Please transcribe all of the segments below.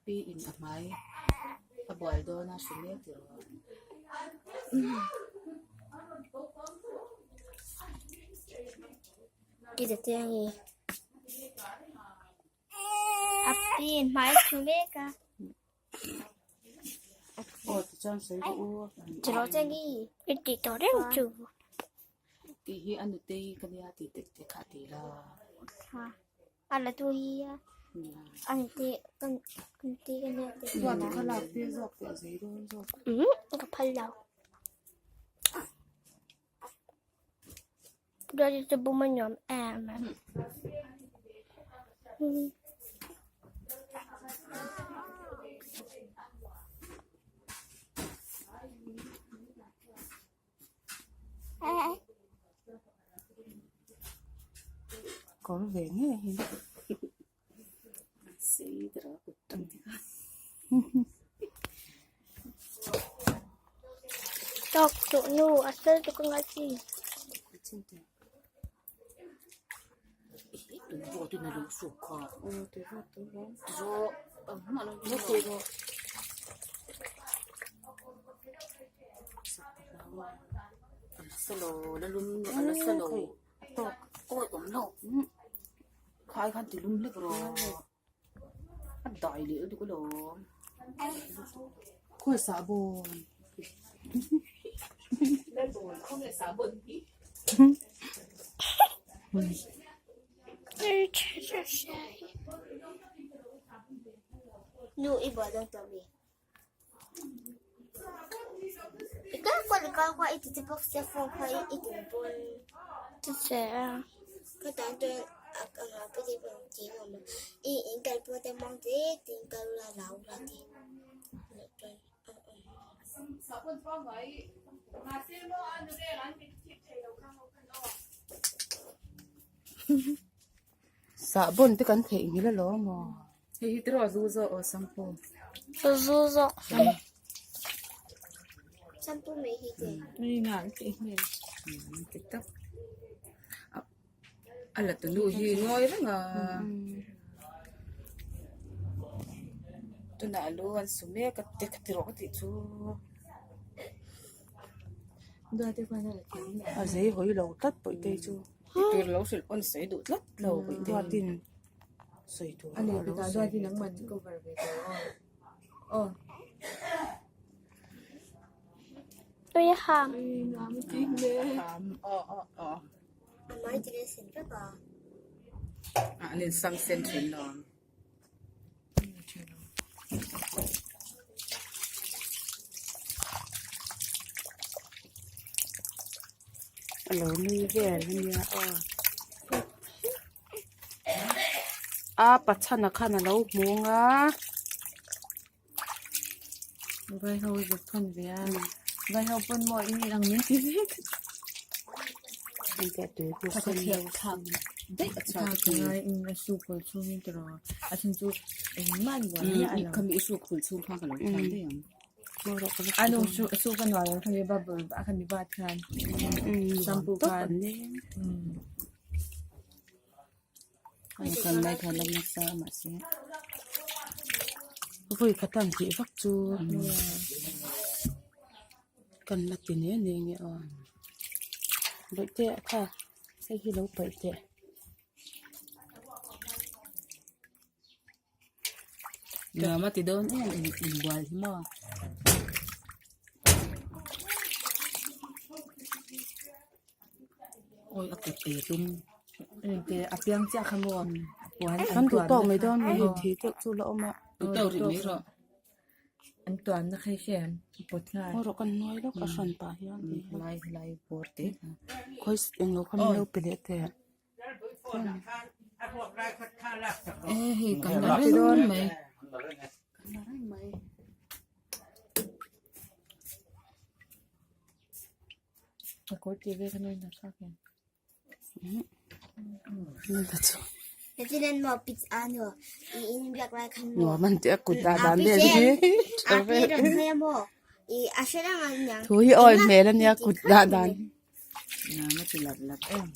Pi in a hmai a bual dawn a hre mek tih rawh. A pi in hmai a hru mek a. Aw tichuan sawi rawh u. I tih tawh reng chu. Tih hi a nutei ka nia tih te te kha a ti la. A la tu hi a a nutei ka nutei ka nia tih. Duat kha lak tir zawk teh a zei dawn zawk. Ka phal lo. Duat hi chu bum a nuam em a. Kawr ve nge hi sei deuh a kut tang te kha. Tawk tawh nu a sel tuk anga chi. Khawi sahbawn Nu i buai dawn tawh mi? I kal kual i kal kual i ti bawk sia phone kha i tin pawn che a ka tan chuan a anga ka ti pawh ti a awm a i in kal pawh te mang te te in kal ula rau ula ti Sahbawn te kan theih ngil alawm maw? Hei hi tiraw zu zawk aw shampoo. Zu zawk. Shampoo mai hi te. Ni na an tih hmel. Ti tak. A la tunu hi ngawi reng a. Tunah lu an su mek a te ka ti rawh ka tih chu. A zei hawi lo tlat pawh te chu. Tur lo hrilh pawn sawi duh tlat lo pawh te. Duatin sawi tur a lo sawi duh tlat lo. Tui ham. Aw. Amai tile sen vek a. An in sam sen thin lo. A lo nui vel a nia aw. A pachhana khan a lo hmung a. Vai ho zuk thawn ve a vai ho pawn maw in ang min ti vek a su phul chhung in tiraw a then chu engmah an buai miah lo a nu su su ka nuam lo khami bubble a khami bat khan shampoo khan. Vawi khat ang tih vak chu kan la ti ne ne nge aw bawih te kha hei hi lo paih teh. Nuam a ti dawn em in inbual hi maw. Awi a kut ei tum. Engte a piang chiah kha maw puan Kan duh tawk mai dawn mai hei thi deuh chu la awm a. Duh tawk rih mai rawh. An tuanna kha hi hre em pawt nghal. Aw rawh kan nuai lawk a hran pah hian lai lai bawr te khawi englo kha min lo pe leh teh. E hei kan la reng mai kan la reng mai. A kawr tih vel kha nawi nak em. Nuam an tih a kut dah dan vel hi tha vel thu hi awi hmel ania kut dah dan hi. Nuam a ti lap lap em.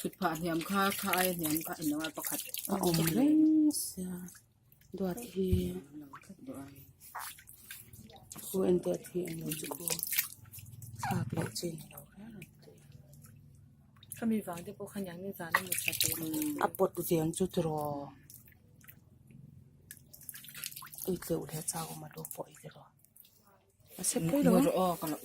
Thut phah hniam kha kha aia hniam kha englo a pakhat a awm reng sia duat hi khu en teh khi englo chu khu thlak loh chi ni lo reng reng te. Khami vang te pawh khan yang ni zan emaw that tur A pawt veng chu tiraw i tleuh leh chau awm a lu pawh i tiraw a se pui lo ang.